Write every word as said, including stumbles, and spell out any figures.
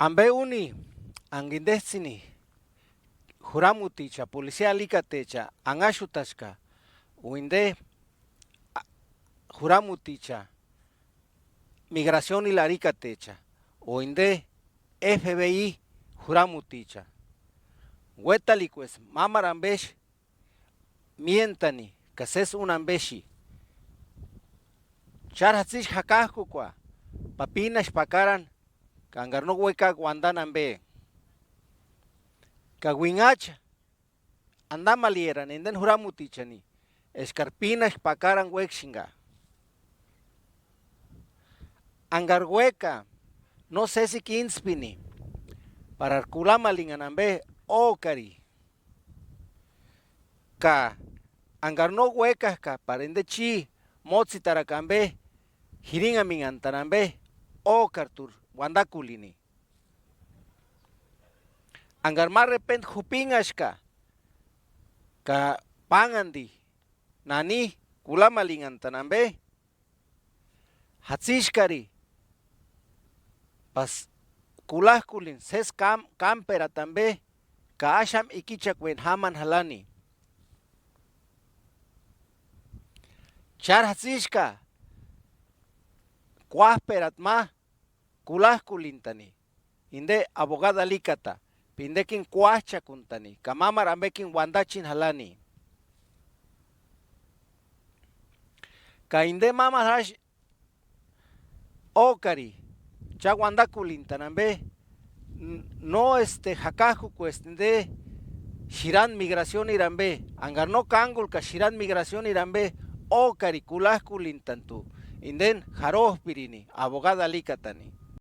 ¿Ambe úni enga indejtsïni juramuticha, policía alikatecha anhaxutaxka, o inde juramuticha migracionili arikatecha, o inde F B I juramuticha? Uétalikuesï mámaru ambexi miéntani ka sési úni ambexi. Chári jatsïxka jakajkukua, papinaxpa akarani ka engari no uekajka uandani ambe. Ka uinhacha andamalierani indeni juramutichani eskari pínaxpa akarani uéksïnga. Engari uéka no sésikua íntspini, parari kulamalinhani ambe ókari. Ka engari no uékajka para inde chíni mótsitarakua ambe jirinhaminhantani ambe, ókarturi uandakulini. Engari ma repente jupinhaxka ka pánhandi nani kulamalinhantani ambe, jatsïxkari pásï kulajkulini sési kámperata ambe ka axamu ikichakueni jámani jalani. Chári jatsïxka kuájperata ma kulajkulintani inde abogado alikata, indekini kuájchakuntani ka mámaru ambekini uandachini jalani. Ka inde mámaru jaxi ókari cha uandakulintani ambe, no este jakajkukuesti inde xirani migracioniri ambe. Engari no kángulka xirani migracioniri ambe, ókari kulajkulintantu indeni jarójpirini abogado alikatani.